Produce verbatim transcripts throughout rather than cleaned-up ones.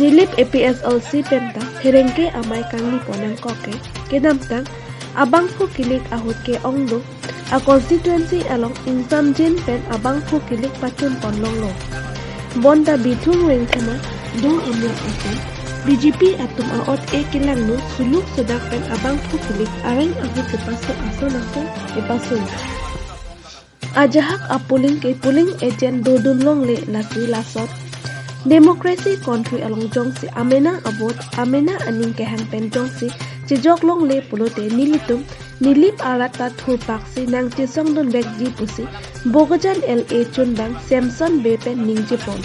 Nilip A P S L C pen ta pherangke amei kangni pon nangkok ke, kedamtang abangphu kilik ahut ke-ongdung a constituency along ingsamjin pen abangphu kilik pachun pon longlo. Bonta Bithung Rengthama do amlak ason B J P atum a-ot e kelangno suluk sudak pen abangphu kilik areng ahut kepaso ason ason kepaso. Ajahak a-polling ke polling agent dodun longle, lasi lason democracy country along jongsi amena a-vote, amena aning kehang pen jongsi chejok longle pulote nelitum Nilip arat ta thurpaksi nangchesongdun vekji pusi Bokajan L A chunbang Samson Bey pen ningje pon.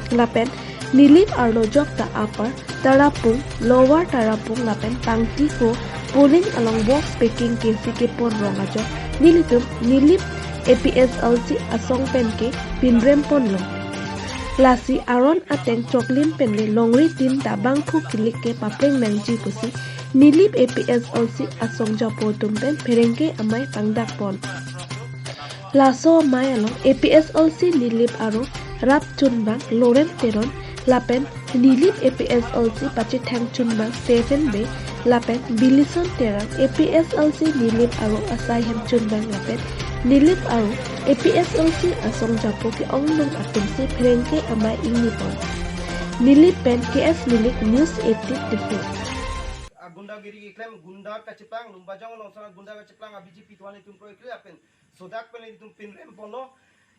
Lapen Nilip arlo jok ta Upper Tarapung, Lower Tarapung lapen Pangtiho polling along box packing kesi kepon rong ajok nelitum Nilip A P S L C asong pen ke pinrem ponlo. Lasi aron ateng choklim pen le longri tin ta bangphu kilik ke papleng nangji pusi Nilip A P S L C asong japo atum pen pherangke amei pangdak pon. Laso amei along A P S L C Nilip aro rap chunbang Loren Teron lapen Nilip A P S L C pachethang chunbang Stephen Bey lapen Bilison Terang, A P S L C Nilip aro asai hem chunbang lapen Nilip aro A P S L C asong japo ke-ongdung atumsi pherangke amei ingni pon. Nilip pen K S Milik, News eighteen Diphu. A gundagiri keklem, gunda kacheplang, Lumbajong along sana gunda kacheplang a B J P tuan itum pro ikli apen sodak pen itum pinrem ponlo.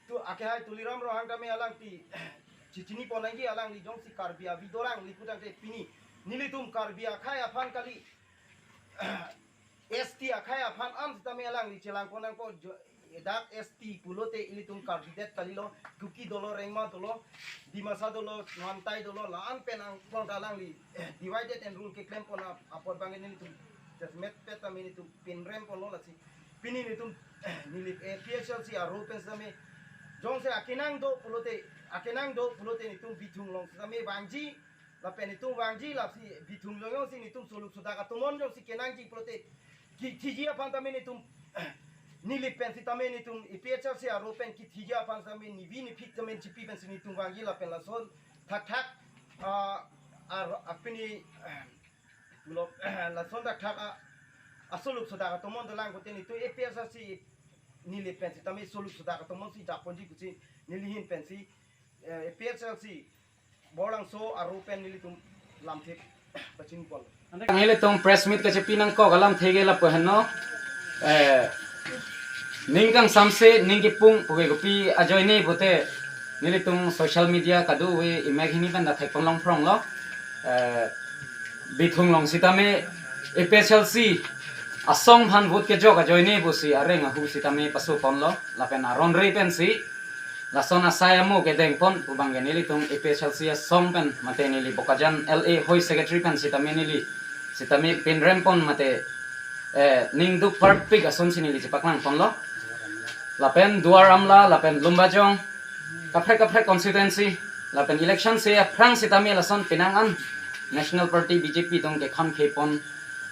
Tu akehai Tuliram Ronghang tame alangli chichini pon nangji, alangli jongsi Karbi avi dorang lipu tangte pini nelitum Karbi akhei aphan kali, S T akhei aphan an sitame alangli chelang pon nangpo jo-, dak S T pulote ilitum Karbi det kalilo, Kuki dolo, Rengma dolo, Dimasa dolo, Mantai dolo, la-an pen angklong ta alangli divided and rule keklem pon ap-, apot bang nelitum jasemet pet tame nelitum pinrem ponlo, lasi pini nelitum Nilip A P H L C aro pen sitame jongsi akenang do pulote, akenang do pulote nelitum Bithung along sitame vangji, lapen nelitum vangji, lasi Bithung along jongsi nelitum suluk sudak atomon jongsi kenangji pulote kithiji aphan tame nelitum Nilip pen sitame nelitum A P H L C aro pen kithiji aphan sitame nivi niphit tame chipi pensi nelitum vangji lapen lason thakthak, ah, ar-, apini, ah, pulo, lason thakthak a, asuluk sudak atomon dolang kote nelitum A P S R C Nilip pen sitame suluk sudak atomon si japonji pusi neli ahin pensi, eh, A P S R C Borlangso aro pen nelitum lamthe pachini pon. Nelitum press meet kachepi nangkok alamthe ke lapu henlo. Eh, ning kangsamse, ning kipung, puke kopi ajoine pute nelitum social media kado-ve imek hini pen ta thekpon longphronglo. Eh, Bithung along sitame A P H L C asong aphan vote kejok ajoine pusi areng ahu sitame paso ponlo. Lapen aron re pensi lason asai amo kedeng pon pu bang ke nelitum A P H L C asong pen mate neli Bokajan L A hoi secretary pen sitame neli sitame pinrem pon mate, eh, ning duk parpik asonsi neli chepaklang ponlo. Lapen Duar Amla, lapen Lumbajong, kaprek kaprek constituency, lapen election se aphrang sitame lason penang an National Party B J P atum kekham khepon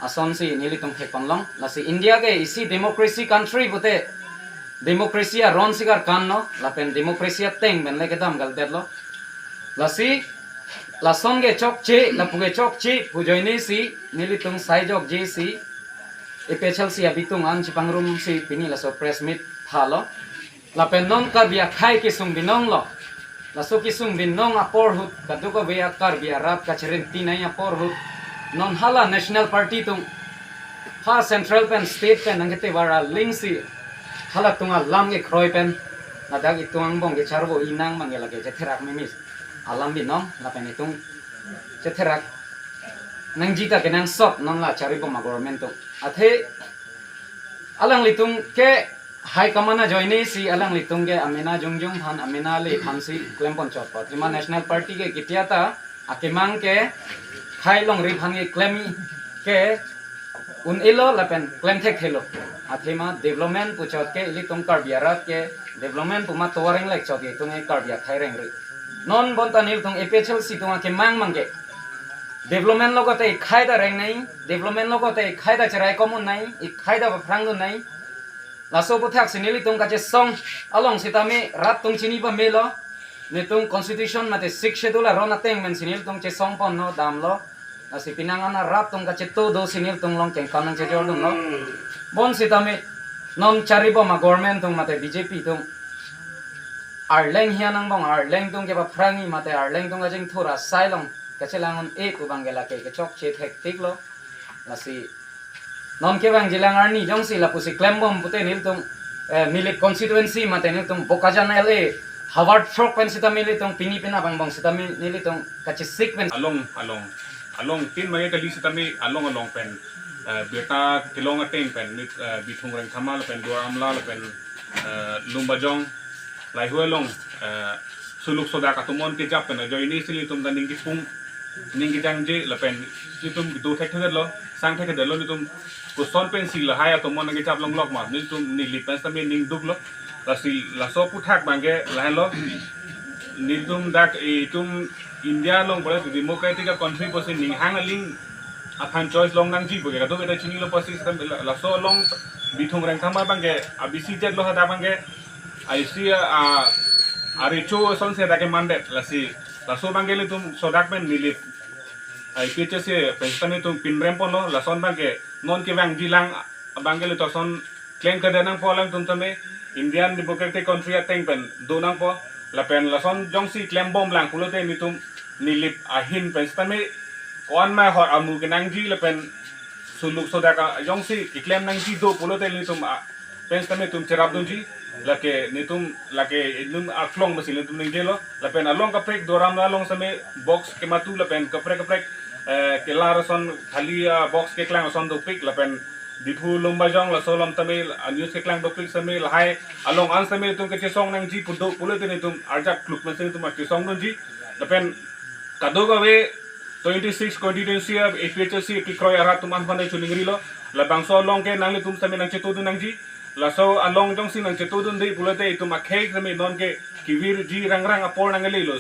asonsi nelitum thekpon long. Lasi India ke isi democracy country pute democracy aron si karkan lo, lapen democracy ateng pen le kedam kaldetlo. Lasi lason ke chokche, lapu ke chokche pu ajoine si nelitum sai jokje si A P H L C abitung an chepangrum si pini laso press meet thalo. Lapen non Karbi akhei kesung binong lo. Laso kesung binong apor ahut kadokave a Karbi arat kachereng tinai apor ahut non hala National Party atum ha central pen state pen nangkete vara link si halatum alam kekroi pen ladak itum angbong kecharvo inang bang ke lake chetherak memis alam binong lapen itum chetherak nangji ta kenangsot non la charibom a government atum. Athe alanglitum ke high command ajoine si alanglitum ke amena jongjong aphan, amena le aphan si klempon chotpo. Athema National Party ke ketia ta akemang ke hai longri aphan keklem ke un-elo lapen klem thekthelo. Athema development pu chot ke ilitum Karbi arat ke development pu ma tovar inglek chot ke itum ke Karbi akhei rengri. Non bonta nelitum A P H L C atum akemang bang ke development lo kote ikhei ta reng nai, development lo kote ikhei ta cherai komun nai, ikhei ta paphrang dun nai. Laso aputhak si nelitum kachesong along sitame rat atum chini pamelo. Netum constitution mate sixth schedule aron ateng pensi nelitum chesong ponlo, damlo. Lasi penang an arat atum kacheto dosi nelitum along kengkan nangchejordunlo. Bonsitame non charibom a-government atum mate B J P atum arleng hian angbong, arleng atum kepaphrangji mate arleng atum kachingthur asai along kachelang un-e pu abangke lake kechokche thektiklo. Lasi non kevangjilang arni jongsi lapusi klembom pute nelitum, eh, Nilip constituency mate nelitum Bokajan L A Howard Throk pen sitame nelitum pini pina bangbong sitame nelitum kachesik pen along, along, along tin maya kali sitame along along pen, eh, birta kelong ateng pen nit, eh, Bithung Rengthama lapen Duar Amla lapen, eh, Lumbajong, lahai along, eh, suluk sodak atum non kejap pen ajoine si nelitum ta ning kipung, ning kejangje lapen nelitum do thekthedetlo, sang thekthedetlo nelitum koson pensi lahai atum non kejap longlok ma, nelitum Nilip pen sitame ning duklo. Lasi laso aphuthak abangke lahenlo, nelitum dak itum India along pura democratic a-country pusi ning hang aling aphan choice long nangji puke kadokave ta chinilo pusi sitame la-, laso along Bithung Rengthama abangke abisi jetlo hadak abangke, isi a, a, arecho asonsi dak kemandet. Lasi laso abangke nelitum sodak pen Nilip A P H L C pen sitame nelitum pinrem ponlo, lason abangke non kevangjilang abangke nelitum ason klem kede nangpo, alangtum tame Indian democratic country ateng pen do nangpo. Lapen lason jongsi klembomlang pulote nelitum Nilip ahin pen sitame ko-an ma hor amu kenangji lapen suluk sodak a jongsi keklem nangji do pulote nelitum a pen sitame nelitum cherapdunji. Lake nelitum lake inum aklong masi nelitum ningjelo. Lapen along kaprek Duar Amla along sitame box kematu lapen kaprek kaprek, eh, kelar ason thali, ah, box keklang ason dopik lapen Diphu Lumbajong laso along tame, ah, news keklang dopik sitame lahai along an sitame nelitum kachesong nangji pu do pulote nelitum arjak kluk masi nelitum chesongdunji. Lapen kadokave twenty-six constituency a-APHLC kekroi arat atum aphan choningrilo. Labangso along ke nanglitum sitame nangchetodun nangji. Laso along jongsi nangchetodunde pulote itum akhei sitame non ke kevirji rangrang apor nanglelo.